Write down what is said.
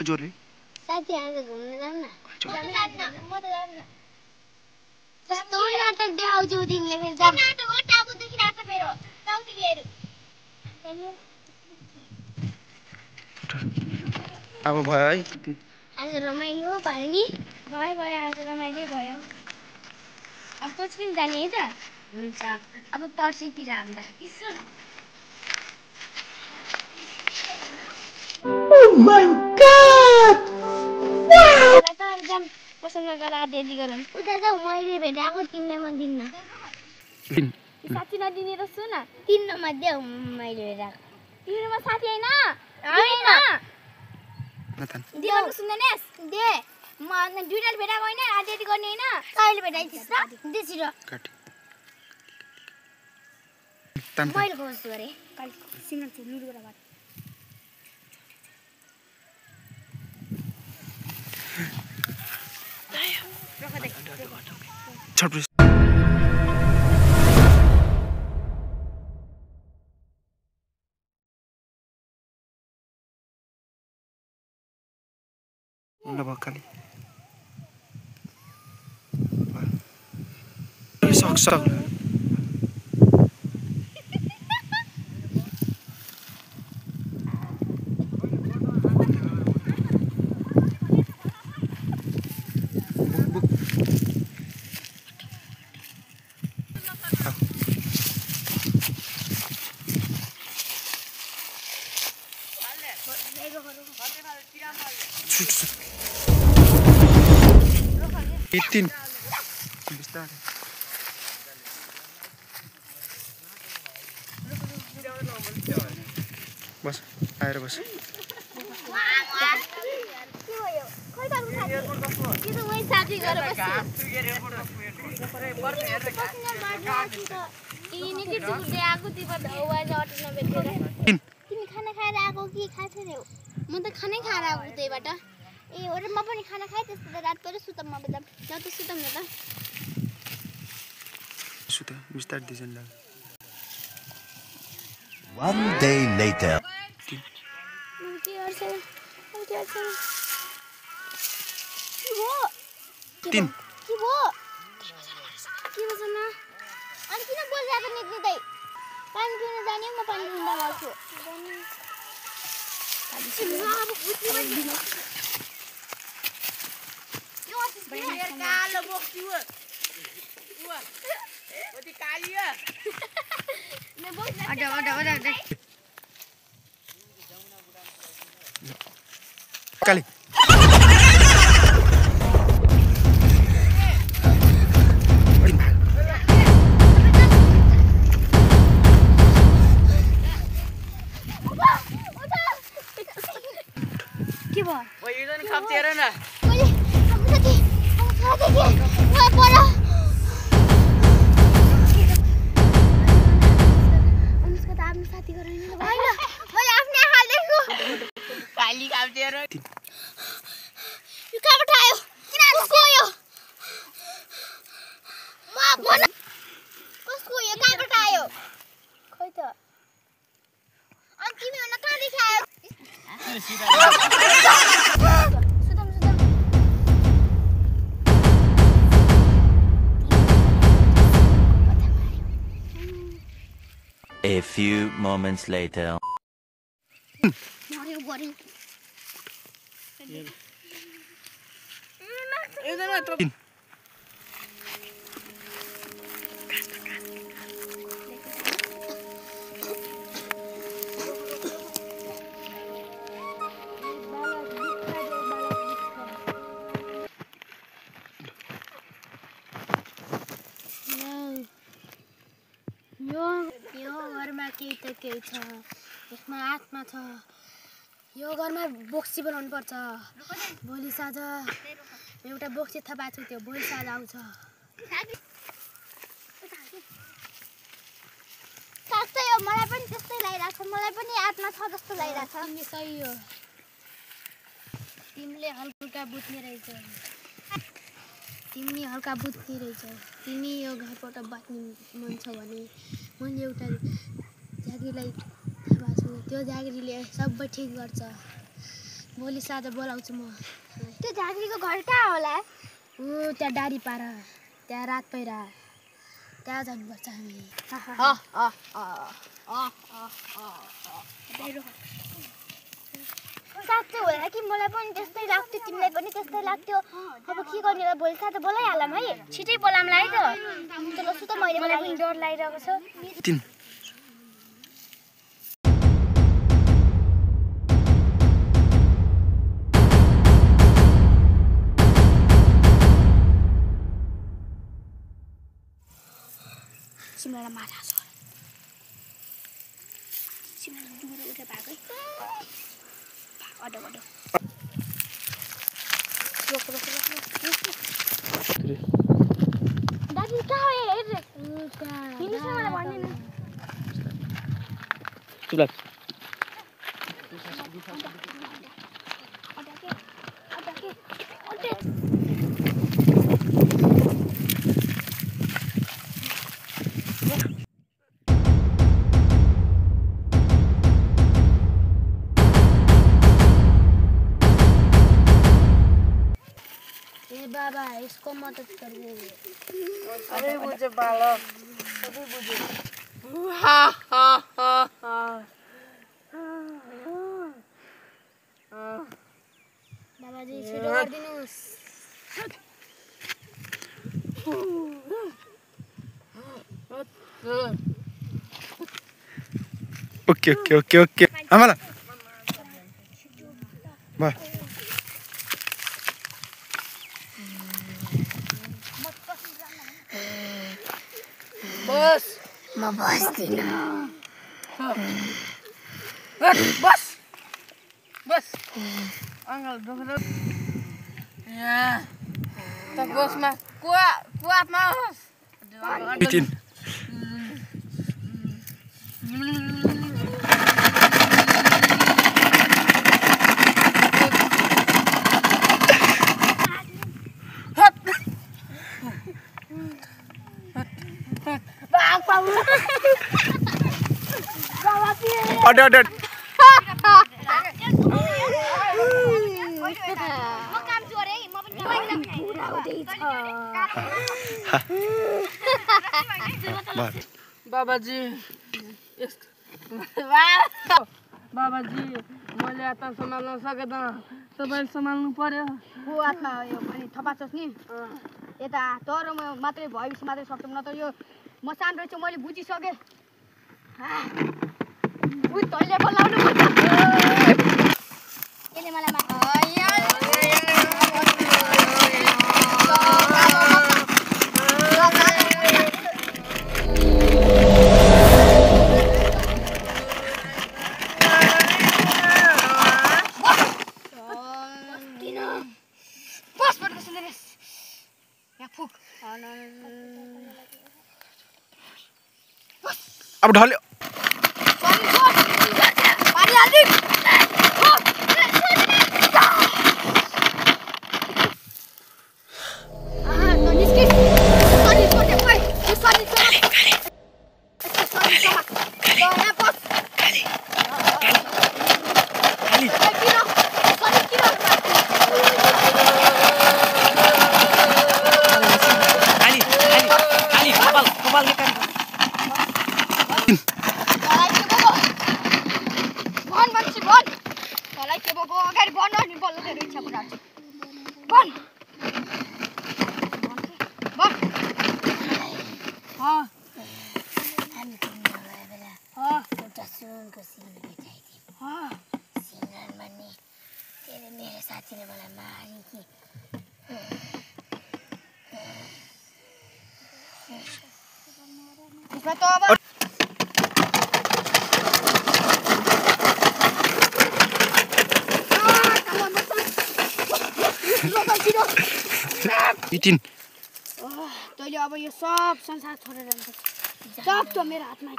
जोरले साथी आज घुम्न जाऊ न म त जान्न कस्तो नाटक देखाउँछु तिमीले फेरि जाऊ नाटक हो टाबु देखिरहेछ मेरो साउथीहरू अब भयो है आज रमाइलो भयो नि भयो आज रमाइलो भयो अब तँ पनि जाने है त हुन्छ अब पर्सितिर हामीलाई Oh my god! Wow! पसन्द गरेर डेली गरौँ उता जाऊ मैले भेटाएको तिमीलाई म दिन्न साथी नदिने त सुन तिन मध्ये मैले भेटाएको तिमीमा साथी हैन दिनु सुन्दैनस् दे म दुईटा भेटाएको हैन आधी गर्ने हैन कहिले भेटाइथिस र देसिर मैले खोज गरे कल सिंगल चाहिँ लुडुबाट बात छप्रिस ल बक्काली सक्छ Itin. बस आएर बस तिमी खाना खाएर आएको कि खाएको छैनौ म त खानै खाएर आएको त्यहीबाट ए हो र म पनि खाना खाए त्यसको त रात परे सुतम म बेदा न त सुतम न त सुत बिस्तार दिजन ल One day later तीन के भयो बसन अनि किन बोलिरहेको निक्लिँदै पानी पिउन जाने म पानी पिउन गएको कालो बोक्छु ओती कालिया काली के भयो ओ यो नि खप्तेर न ओले हम साथी ओए परा अनुष्का त आफ्नो साथी गराइन नि हैन मैले आफ्नै हाल देख्छु काली खप्तेर यो कहाँबाट आयो किन कसको यो म भन कसको यो कहाँबाट आयो खै त अनि तिमी हुन कहाँ देखायो A few moments later. यो घरमा केही त केही छ यसमा आत्मा छ यो घरमा बोक्सी बनाउनु पर्छ भोलि साँझ एउटा बोक्सी थपाएको छु त्यो भोलि साँझ आउँछ साँच्चै हो मलाई पनि त्यस्तै लागिरहेको छ मलाई पनि आत्मा छ जस्तो लागिरहेको छ तिमी सही हो तिमीले हल्का बुझ्ने रहेछौ तिमी हल्का बुझ्ने रहेछौ तिमी यो घरबाट बाँच्ने मन छ भने मैले एउटा जागिरलाई थाहा छु त्यो जागिरले सबै ठिक गर्छ भोलि साँझ बोलाउँछु म त्यो झाँक्रीको घर कहाँ होला त्यहाँ डारी पारा त्यहाँ रात पहिरा त्यहाँ जानुपर्छ हामी साँच्चै होला कि मलाई पनि त्यस्तै लाग्थ्यो तिमीलाई पनि त्यस्तै लाग्थ्यो अब के गर्ने होला भोलि साँझ बोलाइहालौँ है छिटै बोलाउँला है त चलो सुत मैले मलाई पनि डर लागिरहेको छ 3 सिमरालाई माथा छ सिमरा दुगुरो उठे भागै अडो अडो रोक रोक रोक दादी कहाँ हो हेर हिँड्छ मलाई भन्दैन चुला बाबा इसको मदद कर दे अरे मुझे बालक अभी मुझे हा हा हा हा बाबाजी छिटो गरिदिनुस् ओके ओके ओके ओके आमाला बा बस म बस्दिन बस बस अङ्कल दुख्नु यहाँ त बसमा कुवामा होस् 18 अड अड म काम जोरे म पनि पुरा हुँदैछ बाबाजी बाबाजी मैले आता सम्हाल्न सकेन तपाईँले सम्हाल्नु पर्यो को आत्मा हो यो अनि थपाछस् नि यता तर म मात्रै भएपछि मात्रै सक्छौँ न त यो म सानो रहेछु मैले बुझिसकेँ तैँले बोलाउनु पर्छ यसले मलाई अब ढल्यो मेरो साथीले मलाई मारे कि तैँले अब यो सब संसार छोडेर जान्छ सब त मेरो हातमा छ